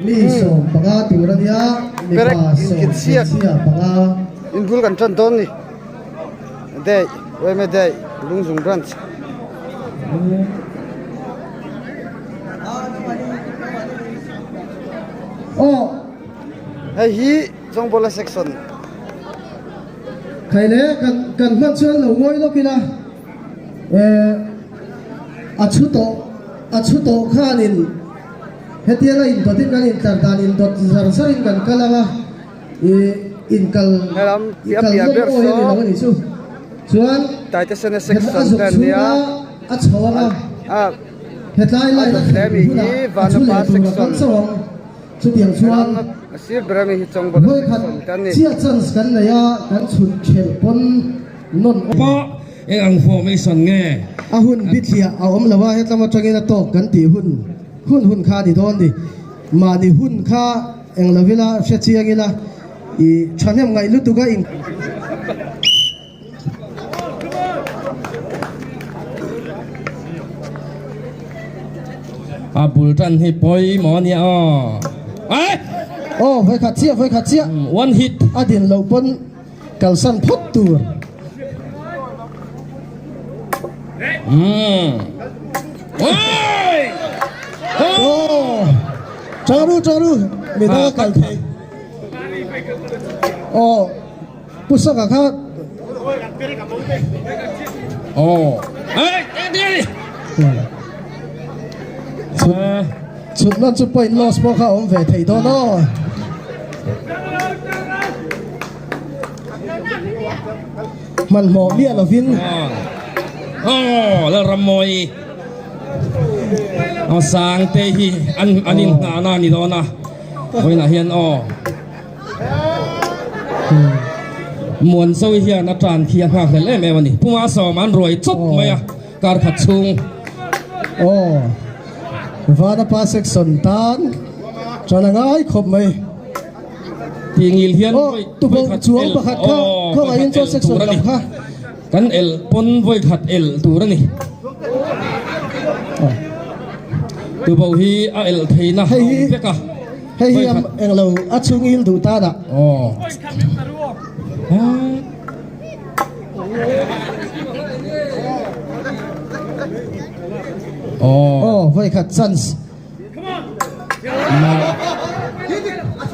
Mi 15 tur a nia, mipa sawm hmeichhia panga. In bul kan tan dawn ni. Day, Weme Day, Lungzung Branch. Aw. Hei hi Chawngbola section. Khai le kan kan hman chuan lo ngawi lawk ila eh a chhu tawh a chhu tawh khanin hetianga indawtin kan intlar dan indawt zar zarin kan kal ang a ih inkal Helam i piah kal piah nawm ber awi a ni saw lo a nih chu chuan Taitesena het a section zuk te an nia chhunga a chho ang a a hetlai a line a dawt hle thlen mi hunah hi a chhu Vanapa leh tur a kal section chauh ang. Chutiang chuan vawikhat chiah chance kan nei a, kan chhut thelh pawn nawn awm. Pawh eng ang formation nge? A hun bithliah a awm lo a, hetlam atangin a tawk kan tih hun hun hun kha a ni dawn ni. Mahni hun kha eng lo ila, hre chiang ila, i thahnem ngaih lutuk a in. A bul tan hi pawimawh a nia aw. Ai! Aw, vawikhat chiah, vawikhat chiah. One hit. A din loh pawn kalsan phawt tur. Umm. Oi! Aw! Changru, changru. Mi dang a kal thei. Aw. Pu Saka kha Chhut lan chu point loss pawh kha awm ve thei dawn aw. Hmanhmawh miah lovin. Aw Lalrammawi Aw Sangte hi an inhnahna a ni dawn a, vawiinah hian aw. Muanzawi hian a tan khi a nghakhlel em em a ni. Puma sawm an ruai chawp mai a kar khat chhung. Aw Vanapa section tan tan a ngai khawp mai. Tingil hian Aw tubo chuang pakhat kha khawngaihin chuan section lam kha. Kan el pawn vawi khat el tur a ni. Tubo hi a el theihna a awm vek a. Hei hi eng lo a chhungil duh tan ah. Aw vawi khat chance.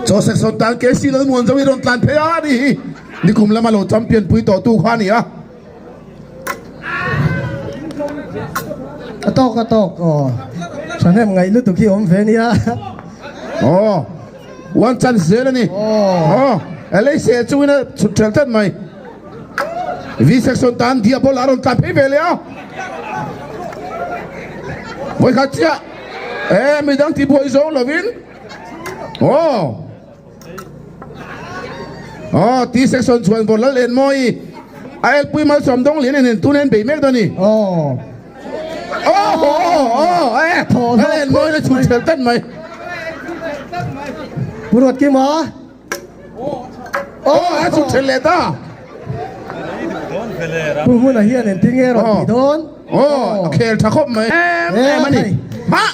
Chaw section tan KC Lalmuanzawi rawn tlan phei a ni hi. Nikum lama lo champion pui tawh tu kha a ni a. A tawk a tawk aw. Thahnem ngaih lutuk hi awm ve nia. Aw one chance zel a ni. Aw LAC chungin a chhut ṭhel tlat mai. V section tan Diabol a rawn tlan phei ve leh a. Vawikhat chiah e midang tibuai zawng lovin aw. Aw, T section chuan vaw lal en mawi a elpui malsawm dawng lian en en tun en bei mek dawn ni. Aw. Aw, aw, aw, e, lal en mawi na chhun chhel tan mai. Pu Ruatkima. Aw, a chhun chhel leh ta. Pu Hmuna hian engtin nge rawn tih dawn? Aw, a khel tha khawp mai. Em em a ni. Ha!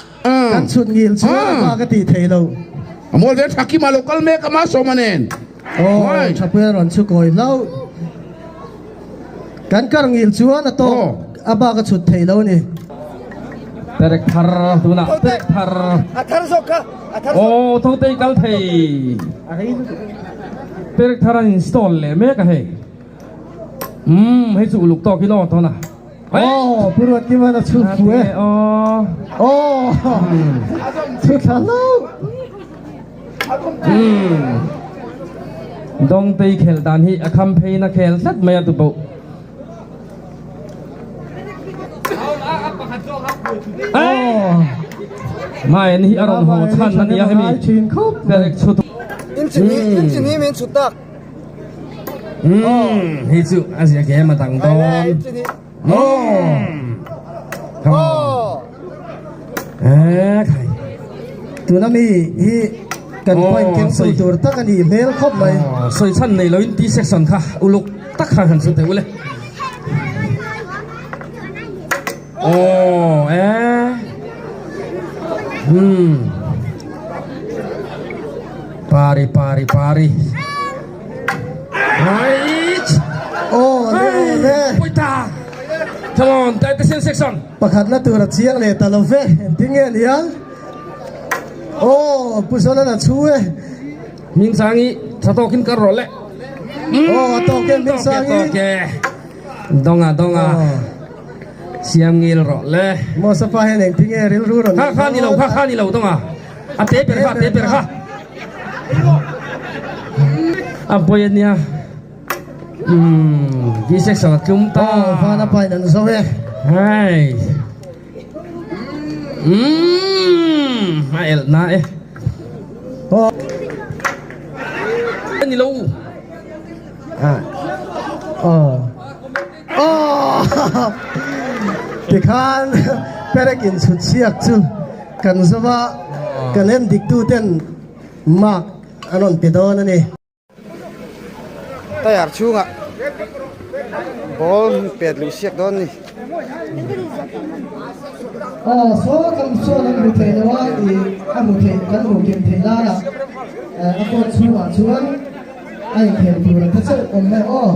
Kan chhut ngil chuan a hma ka tih thei lo. A mual ve tha kima lo kal mek a ma sawma nen. Aw Thapuia rawn chhu kawi hlauh. Kan kar ngil chuan a tawk a bak a chhut thei lo a ni. Perek thar tunah perek thar. A thar zawk kha a thar zawk. Aw Thotei kal thei. Perek thar an install leh mek a hei. Umm hei chu uluk tawk in aw tawn a. Aw Pu Ruatkiman a chhu fu e. Aw. Aw chhu thla hlauh. Umm Dawngtei khel dan hi a kham pheiin a khel tlat mai a tu pawh. Aw. Maen hi a rawn haw chhan a nia hemi perek chhut. Inchini min chhut tak. Umm hei chu a zia game a dang dawn. Eee khai. Tuna mi hi kan point keng sawi tur tak a nih hmel khawp mai. Sawi chhan nei loin T section kha uluk tak khan han chhut teh ule. Aw ee. Umm. Pari pari pari. Right. Aw le aw le. Pawita. Come on, Taitesen section. Pakhat na tur a chiang leh ta lo ve. Engtin nge nia? Aw, Pu Zawlan a chhu e. Hmingsangi tha tawkin kar rawh le. Aw, a tawk e Hmingsangi. Tawk e, Donga donga. Siam ngil rawh le. Mosa pa hian engtin nge rilru rawn Kha kha ni lo, kha kha ni lo donga. A te ber kha, a te ber kha. A pawi a nia. Umm, V section a tlum ta. Aw, vana pa in an zo e. Hei. Umm, a elh na e. Aw. Ni lo. Ah. Aw. Aw. Tikhan perek in chhut chhiak chu kan zo a, kan en dik tu ten mark an rawn pe dawn a ni. Tayar chhungah ball pet luh siak dawn a ni. Aw saw kan sawn an hmu thei lo a ih a hmu thei kan hmuh kim thei nan ah a court chhungah chuan a inkhel tur a ta chauh awm e aw.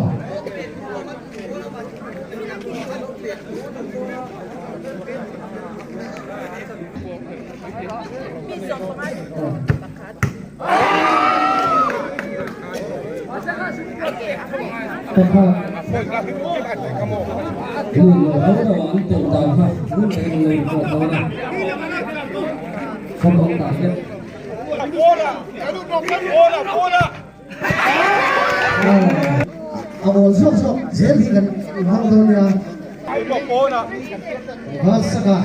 A awl zawk zawk zel hi kan hmang dawn nia. Saka.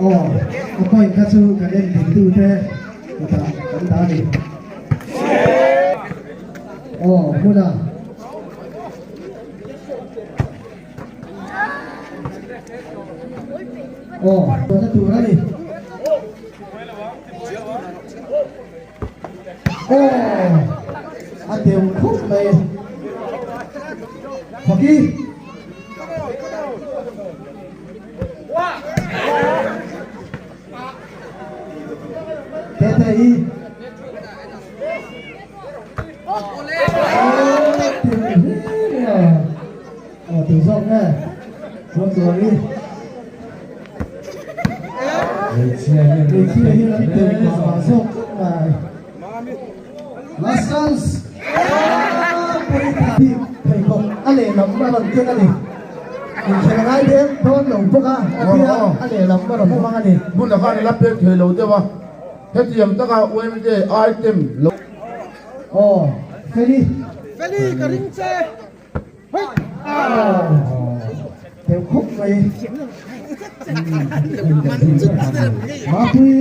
Aw, a point kha chu kan en dik tu te kutah kan dah a ni. Aw, hmuna. Aw, tawhna tur a ni. Aw, a deuh khup mai. Hockey. Tete i. Aw, tu zawk nge? Chuan chuan i. Hmeichhia hian Hmeichhia hian an tel mah mah zawk tlat mai. Last chance. Bik pheikhawk a lehlam a rawn ken a ni. Inkhel a ngai deuh dawn lo bawk a, a tia a lehlam a rawn hmang a ni. Hmun a khan a la pek thei lo deuh a, hetiang taka UMD item lo. Aw, Feli. Feli ka ring che. Deuh khawp mai. Mapui.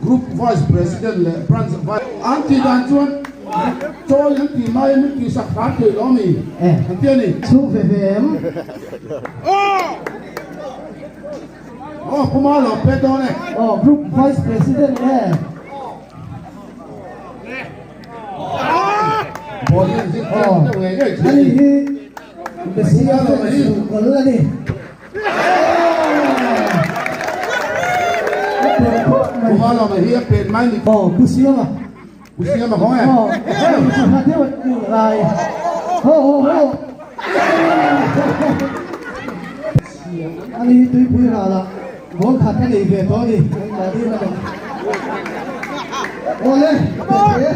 Group Vice President leh Branch Vice An tih dan chuan chawi an tih laiin min tihsak hram thei lo a ni an ti a ni. Chhung ve ve em? Aw Puma lo pe dawn e. Aw Group Vice President e. Ball hi an zir chiang deuh ngei ngei thin a ni. Ani hi Messi-a fans kawlh a ni. Puma lo hi a pen mai ni. Aw Pu Siama. Pu Siama kawng e. Aw, sangha deuh in ngai. Ho ho ho. Ani hi tuipui ralah goal khat a nei ve tawh a ni. Mahni lamah. Awle, tete.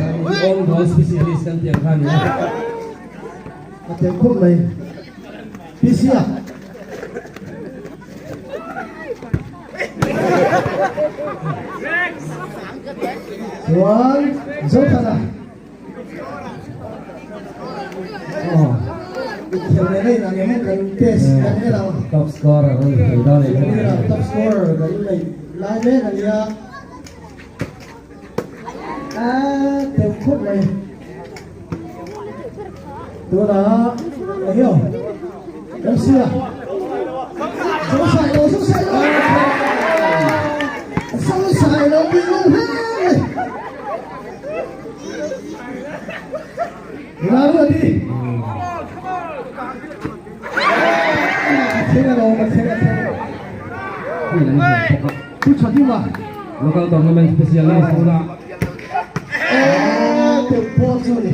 Own goal specialist kan tih ang kha a ni a. A tel khawp mai. Pisia. Chuan Zothana. Aw. Inkhel leh na inang em kan test kan en ang. Top scorer an thei dawn e. Top scorer kan nei lai mek a nia. A teuh khawp mai. Tunah eng emaw MC a zo sai lo zo sai lo zo sai lo bi lo hle mai. Ralru a ti. A thleng alawm a thleng a thleng. Pu Chhadima. Local tournament specialist tunah. Aw teuh pawh chu a ni.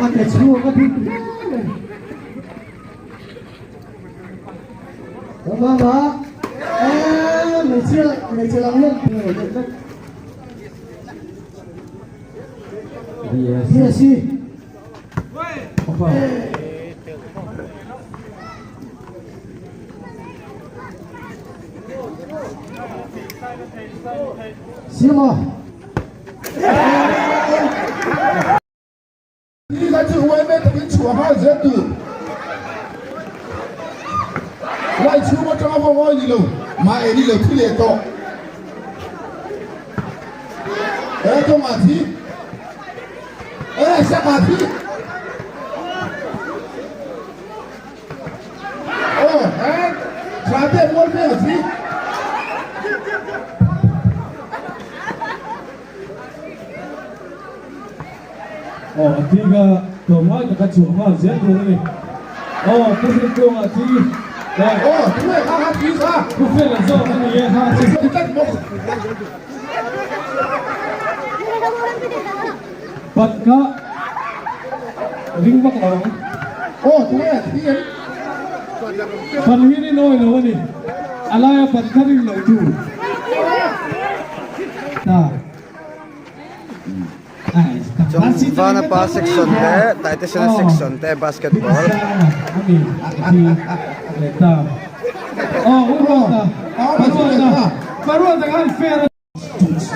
A ke chhuak a bik hle mai. Mama, eh, hmeichhia, hmeichhe lang lawk. Yes. Yes. Siama. Ni kha chu huai mek takin chhuah nghal zel tur. Lai chhung atanga vawng awi ni lo, mah e ni lo thi leh tawh. E tawngah thi. E sakah thi. Aw he tha te mual veng a thi. Aw a thi kha tlawmngai taka chhuah nghal zel tur a ni. Aw Pu Hrintuanga thi Aw tunge kha kha thi kha. Pu Fela zawk a ni e. Thi tlat bawk. Pat kha ring vak lo ang. Aw tunge thi em. Pan hi rin awi lo a ni. A laia pan kha rin loh tur. Ta. Chuan Vanapa section leh Taitesena section te basketball.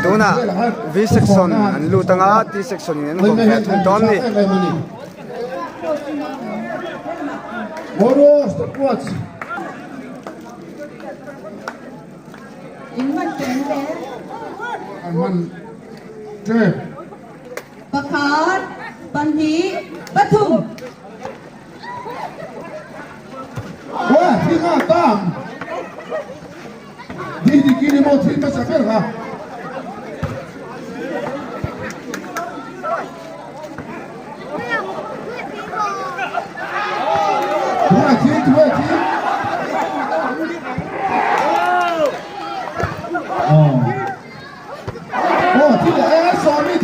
Tunah V section an lut anga T section in an vawm ve thung dawn a ni. Pakhat, pahnih, pathum.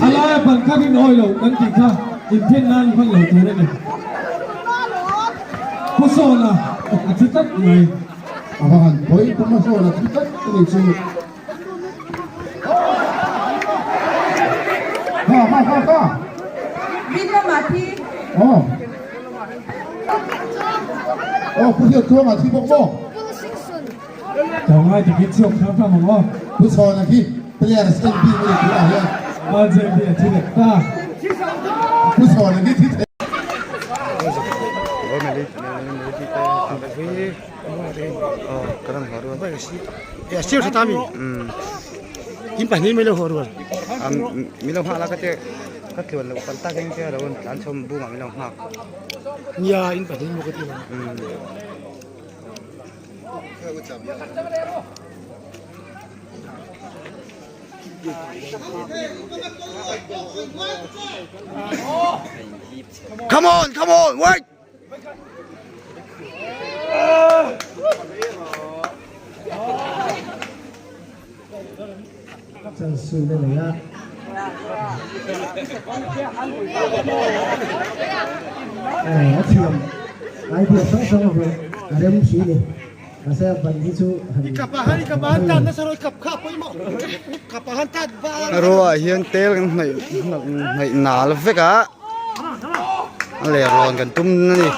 A laia ban kha rin awi lo kan tih kha inthen nan hman lo tur a ni. Pu Sawna a thi tlat mai. A va han pawi Pu Masawna thi tlat a ni chu. Ha ha ha ha. Bikram a thi. Aw. Aw Pu Hriattluanga thi bawk maw? Tlawmngai takin chhuak hram hram ang aw. Pu Chhawna khi players en bik a ni tunah hian. RJB a thi leh ta. Pu Chhawna khi thi thei. Come on, come on, wait! Chance na nei a. Aw a thiam idea hrang hrang a vawrh a rem khi ni. Mahse a ban hi chu han Ruah hian tel kan hnaih hnaih nal vek a a ler rawn kan tum a ni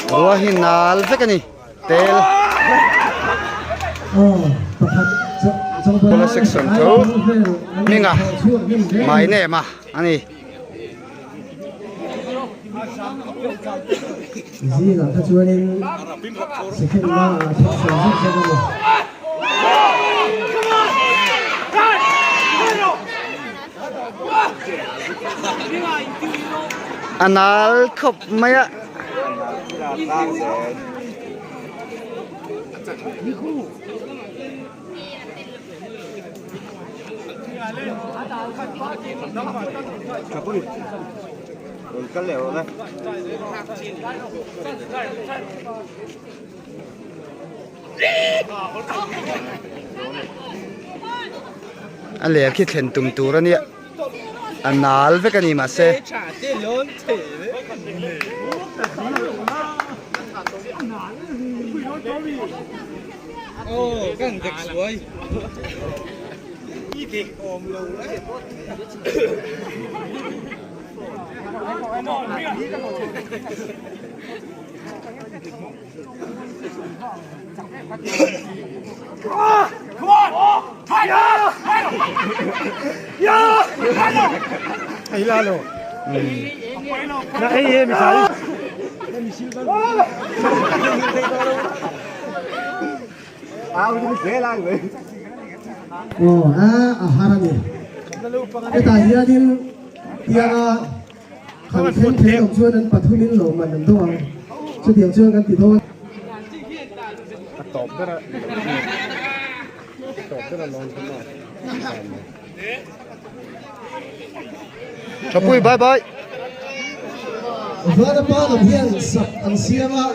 ruah hi nal vek a ni tel Pawla section chu hminga mai nem a a ni. Zingah kha chuanin second la ah thil sawi zeuh zeuh a ni. A nal khawp mai a. A ler khi thlen tum tur a nia a nal vek a ni mahse. Aw a a har a ni. Hetah hianin tianga han thleng thei awm chuan an pathumin lawmman an dawng ang. Chutiang chuan kan ti dawn. A tawp ber a tawp ber a lawn kha maw. Thapui bye bye. Vanapa lam hian sak an siam a,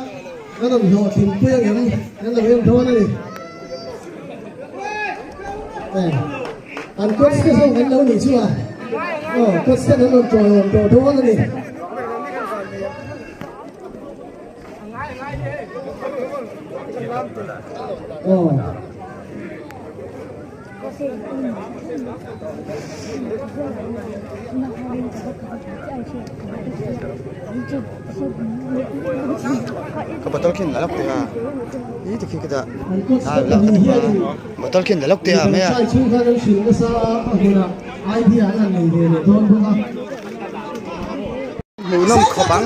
an rawn hlawhtlin pui ang em an lo en dawn a ni. An coach te zawk an lo nih chu a, aw coach ten an rawn tawiawm tawh dawn a ni. Aw. Ka bottle khin la lawk teh a i ti khi ka dah a la ka tum a bottle khin la lawk teh a mai a. Hmuhnawm khawp ang.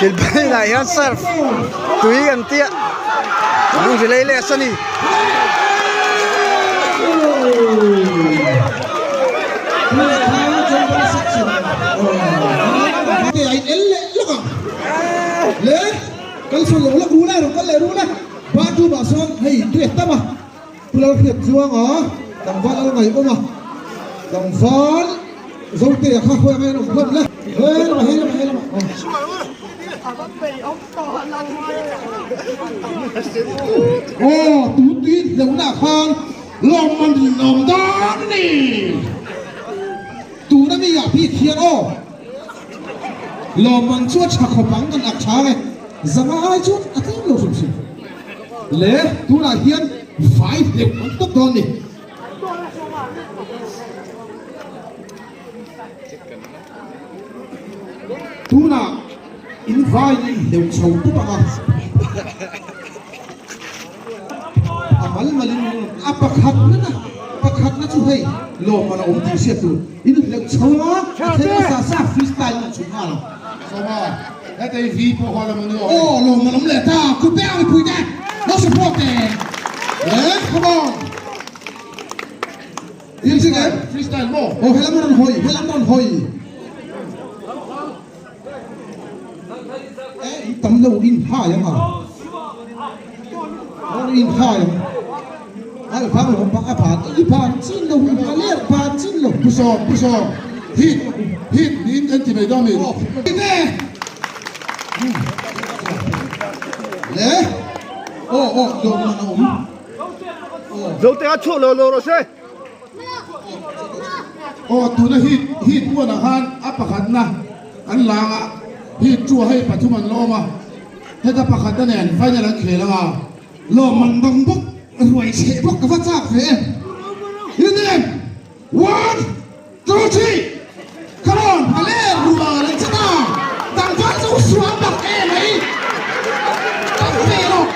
Thil ah hian surf tui an tia lung ri lei leh a ni. In vaiin in hleuh chho tup ang a. A mal malin in rawn a pakhatna na pakhatna chu hei lawmman a awm tih hriat tur in hleuh chho ang a, a then hmasa sa freestyle in a chhun nghal ang. Sawma, heta i vi pawh haw lam a ni aw. Aw lawmman awm leh ta, kut te ang mipui te lo support te le come on. Freestyle, freestyle maw? Aw helam a rawn hawi, helam a rawn hawi. Eh, in tam lo in hai ang a. Aw in hai ang. Ai phang lo pa a phan, i phan chin lo, i phan ler phan chin lo. Pu Sawm, Pu Sawm, hit, hit niin kan ti mai dawn mi. Ite. Le. Aw aw lo man a awm. Zote a chhuah lo lo rawh se. Aw tuna heat heat huanah khan a pakhatna an lang a, heat chu hei pathum an la awm a, heta pakhatna nen final an khel ang a. Lawmman bang bawk ruai chheh bawk ka va chak ve em. Inem! One, two, three, come on! A le rual an che ta, tlangval chu sual bak e mai, tang ve rawh,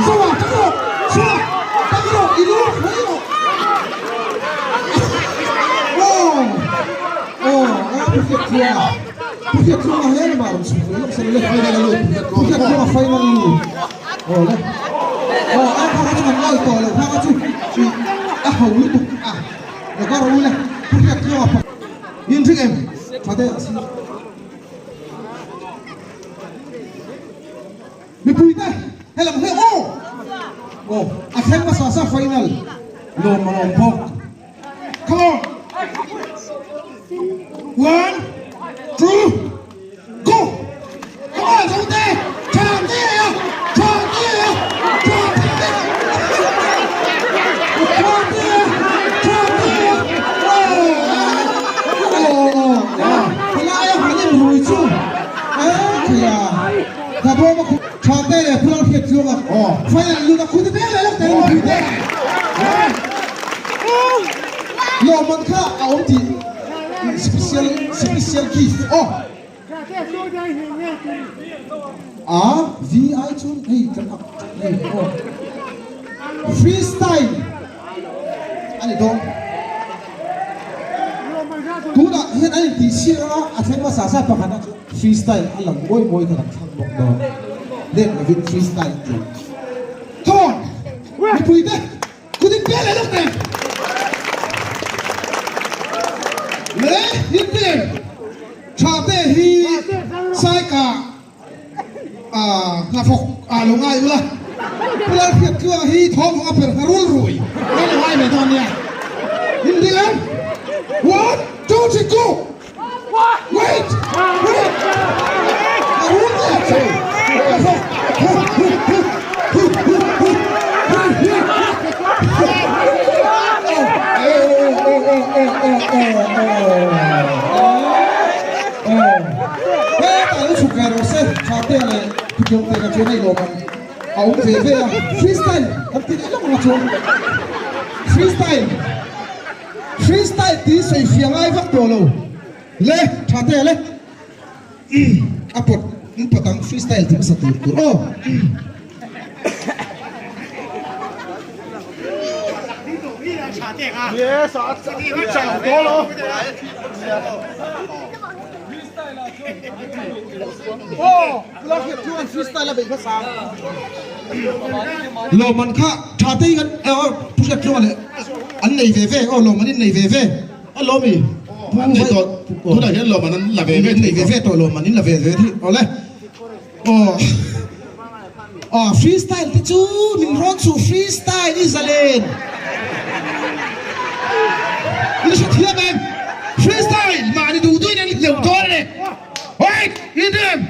Zoa tang rawh, chhuak tang rawh, i lu khawi rawh, aw aw aw Pu Hriattluanga, Pu Hriattluanga he lamah rawn chhuk ve lawk se le, Final a lut, Pu Hriattluanga final a lut. Aw le. Aw a kha kha chu kan ngawi tawh lo kha kha chu ih a ho lutuk a lo ka ro le pu hriat tluang a in ring em tha te a sir mipui te helam he aw aw a thleng hmasa sa final lawm a lawm bawk come on one two Go! Come on, Zote! Tha te a! Tha te a! Tha te a! Tha te a! Tha te a! Helai a han in rui chu e thei a. Ka bawm a khu tha te leh Pu Lalhriat Tluanga final lut a khu te vel leh lawk te mipui te. Lawmman kha a awm tih Special special gift aw. A V ai chuan hei kan ak hei aw. Freestyle ani dawn. Tunah hian an intih siak anga a thleng hmasa sa pakhat a chu freestyle a lang mawi mawi kha kan thlang bawk dawn. Let lovin freestyle ti. Come on! Mipui te Kut in pe leh lawk teh. Le in pe tha te hi saika a hnathawk ah lo ngai ula Pu Lalhriattluanga hi thawmhawng a per hna rul rui a lo ngai ve dawn nia. In ding em? One, two, three, go! Wait! Wait! A rul leh che! A awm ve ve a, freestyle kan ti leh lawk ang a chuan freestyle. Freestyle tih sawi fiah ngai vak tawh lo le tha te le a pawt in pawt ang freestyle tih hmasa tur tur aw. Lawmman kha tha te hi kan pu hriat tluanga leh an nei ve ve aw lawmman in nei ve ve a lawm i pu an nei tawh tunah hian lawmman an la ve ve nei ve ve tawh lawmman in la ve ve thi awle aw aw freestyle te chu min rawn chu freestyle i zalen in hre thiam em freestyle mahni duh duhin an hleuh dawn a ni wait in rem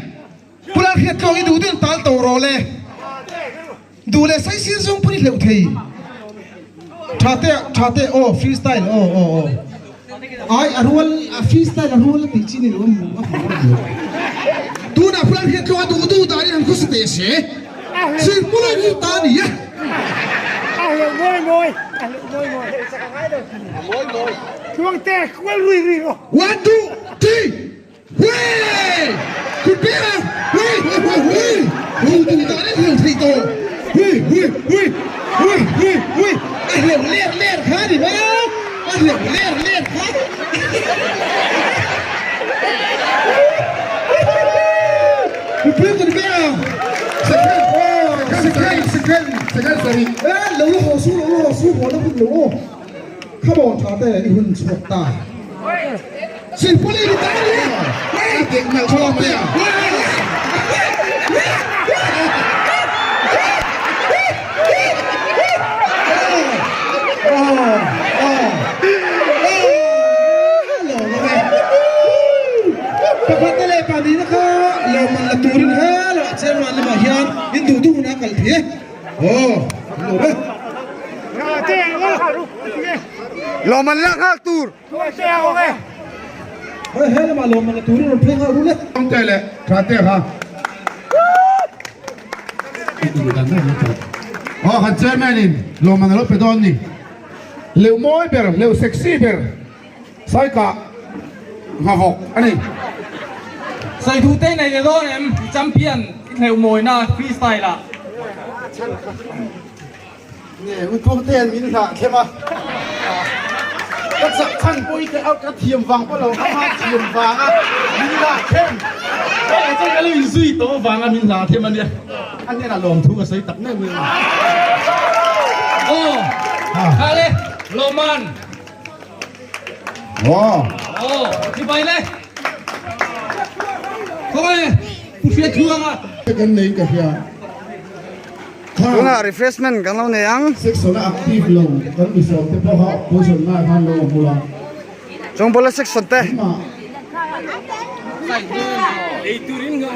Pu Lalhriat tlawng i duh duh in tal tawh rawh le. Duh leh sai sir zawng pawn i hleuh thei. Tha te tha te aw free style aw aw aw. Ai a rual a free style a rual a tih chi ni lo a mu a hmu a ni lo. Tunah Pu Lalhriat tlawng a duh duh dan in han khawsa teh se. Sir Pu Lalhriat ta a ni e. A hleuh mawi mawi a hleuh mawi mawi. Tluangte kual rui rui rawh. One two three. Hui! Kut pek a! Hui! Hui! Hui! Hui! Hui tu dan in hleuh theih tawh! Hui! Hui! Hui! Hui! Hui! Hui! A hleuh ler ler kha a ni mai a! A hleuh ler ler kha! Kut pek kut pek a! Second! Second! Second! Second sarih! E lo la haw su lo la haw su haw la hun lo aw! Come on tha te i hun chhuak ta. Silpawlin i ta nia. A dik nalh tha te. Pakhat te leh pahnihna kha lawmman la turin helawh chairman lamah hian in duh duh hunah kal thei e. Lawmman lak nghal tur. Aw kan chairman in lawmman a lo pe dawn ni. Leuh mawi ber, leuh sexy ber Saikah nghavawk a ni. Saidute nei leh dawn em? I champion i hleuh mawina freestyle ah. Nge Utuangte hian min hlah thlem a, ka chak chhan pawh i ka thiam vang pawh lo, ama thiam vanga min hlah thlem. Hei chuan ka lo inzui tawh vanga min hlah thlem a nia, a hnenah lawmthu ka sawi tak meuh meuh a. Aw, kha le, lawmman. Aw. Aw, chibai le. Khawnge Pu Hriatthluanga. Kan nei ka hria. Tunah refreshment kan lo nei ang. Section a active lo kan mi sawm te pawh kha opposition lai khan lo awm ula. Chawngbawl a section te.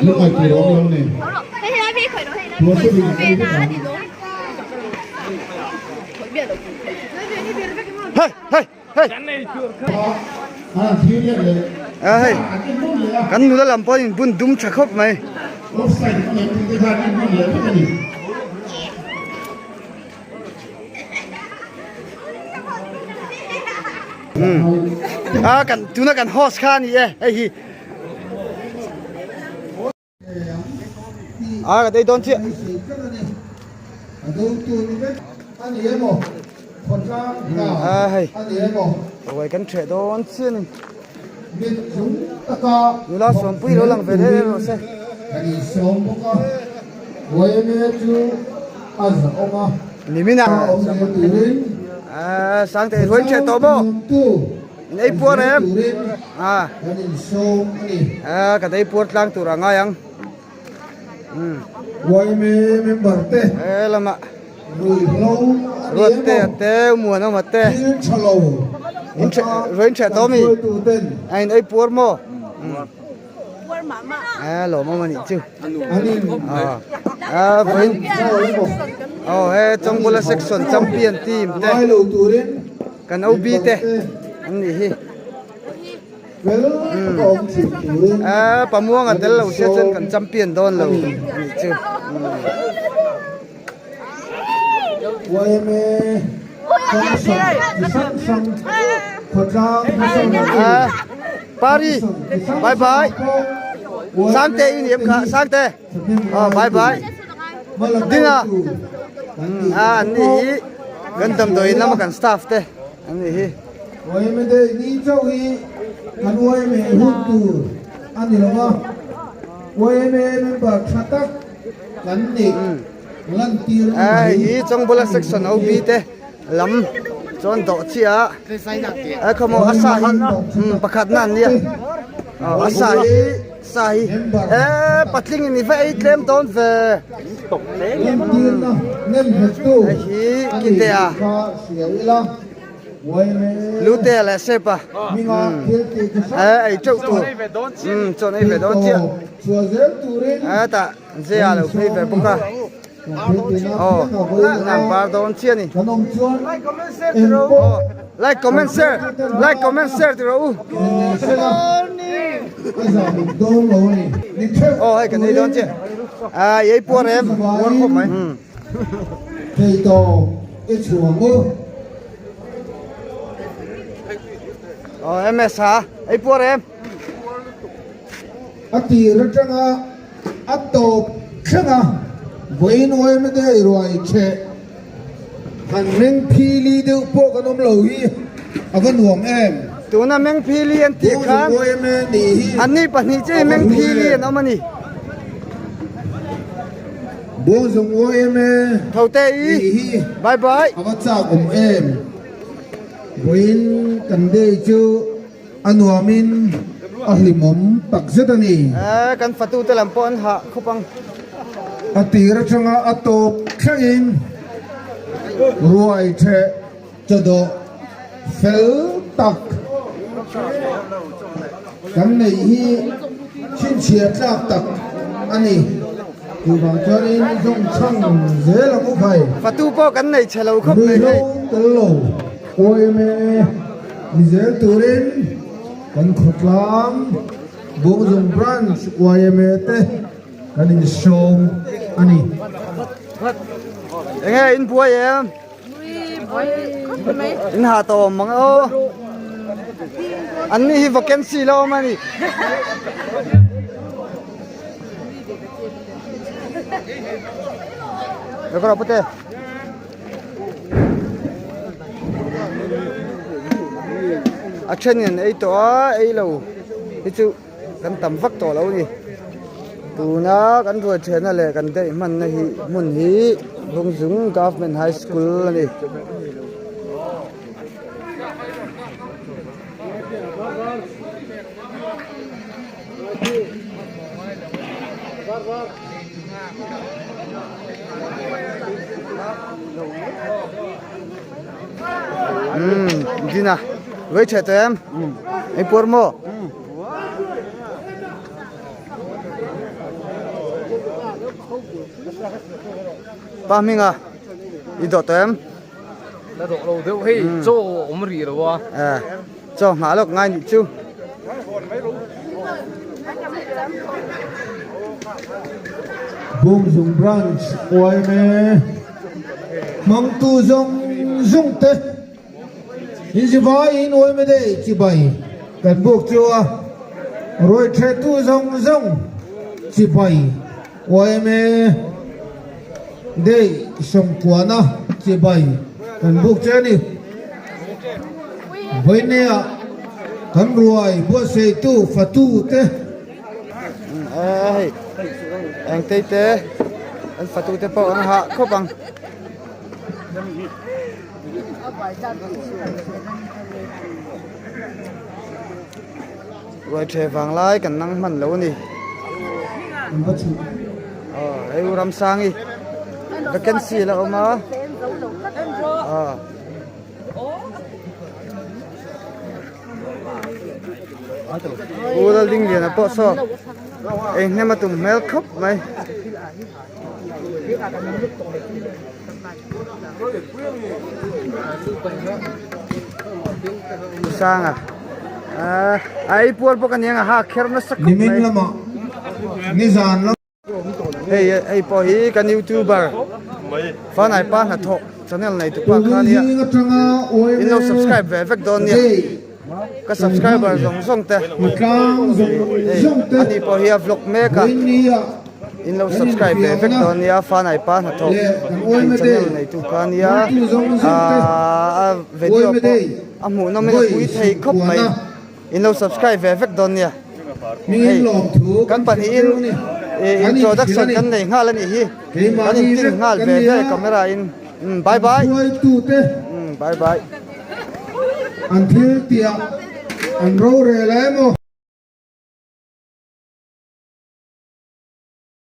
Lungai tur awm lo ni. Tuan te bik an ei vek ang. Hei hei hei. A hei kan nula lam pawh in bun dum tha khawp mai. A kan tuna kan host kha a ni e hei hi. A ka dei dawn chiah. A hei ruai kan ṭheh dawn chiah a ni. Nula Sawmpui lo lang ve hle hle rawh se. Nimin a Sangte ruai ṭheh tawh maw? In ei puar em? A a kan ei puar tlang tur a ngai ang. He lamah Ruatte a te Muanawma te in ṭheh ruai in ṭheh tawh ami? A in ei puar maw? A lawmawm a nih chu. A vawiin aw he Chawngbula section champion team te. Kan OB te an nih hi. Umm Pamuanga tel lo sia chuan kan champion dawn lo a nih chu. Pari bye bye Sangte i ni em kha Sangte aw bye bye Dina a an nih hi kan damdawiin lama kan staff te an nih hi. Yma day ni chauh hi kan yma hun tur a ni lo va, yma member tha tak kan nih lantir a ni mai. Hei hi Chawngbula section OB te lam chuan dawh chiah a khawmaw a sa hi pakhat na an nia a sa hi Sa hi e patling in i va ei tlem dawn ve. Hei hi kite a lute leh sep a e ei teuh tur umm chawn ei ve dawn chiah e tah zia a lo phei ve bawk a aw an bar dawn chiah a ni aw like comment share like comment share ti rawh u aw hei kan ei dawn chiah a i ei puar em puar khawp mai aw ms ha ei puar em. A tir atanga a tawp thleng a, vawiin yma day ruai cheh han meng phili deuh pawh kan awm lo hi a va nuam em. Tuna meng phili an tih khan anni pahnih chiah hi meng phili an awm a ni. Bawngzawng yma Thote i nih hi bye bye. a va chak awm em. Vawiin kan day chu A nuamin a hlimawm tak zet a ni. Eh, kan fatute lam pawh an hah khawp ang. A tir atanga a tawp thlengin ruai theh chawdawh fel tak kan neih hi chhinchhiah tlak tak a ni. Chuvang chuanin zawngchhang zel ang u khai. Fatu pawh kan nei chhe lo khawp mai hei. Ruihhlo tel lo YMA. Ni zel turin kan khawtlang Bawngzawng Branch yma te kan insawm a ni. Enge in buai em? In ha tawh awm mang aw. An ni hi vacancy la awm a ni. Rekawr pute. A then in ei tawh a ei lo hi chu kan tam vak tawh lo a ni tuna kan ruai thianna leh kan daih hmanna hi hmun hi Bawngzung Government High School a ni. Umm dina vei tha tawh em ei puar maw pa hminga i dawh tawh em la dawh lo deuh hei chaw awm rih lo a eh chaw nghah lawk ngai nih chu Bawngzung Branch yma hmangtu zawng zawng te inzivaiin yma day chibai kan buk chu a, ruaithehtu zawng zawng chibai yma day sawmkuana chibai kan buk che a ni. Vawinia kan ruai buatsaihtu fatu te. Hei engtei te an fatu te pawh an hah khawp ang. Ruai the vang lai kan nang hman lo a ni. Aw hei u Ramsangi vacancy la awm a. Aw. U Laldingliana pawh saw ei hnem a tum hmel khawp mai. Sanga a ei puar bawk aniang a ha kher nasa khawp mai. Hei hei pawh hi kan youtuber Fanai pa hnathawh channel nei tu pa kha ania in lo subscribe ve vek dawn nia ka subscriber zawng zawng te hei ani pawh hi a vlog mek a in lo subscribe ve vek dawn nia Fanai pa hnathawh channel nei tu kha ania aaa a video pawh a hmuhnawm in a pui thei khawp mai. In lo subscribe ve vek dawn nia. Hei kan pahnihin introduction kan nei nghal a nih hi. Kan intin nghal ve ve camera in. Bye bye. Bye bye. An thil tiah an rorel emaw.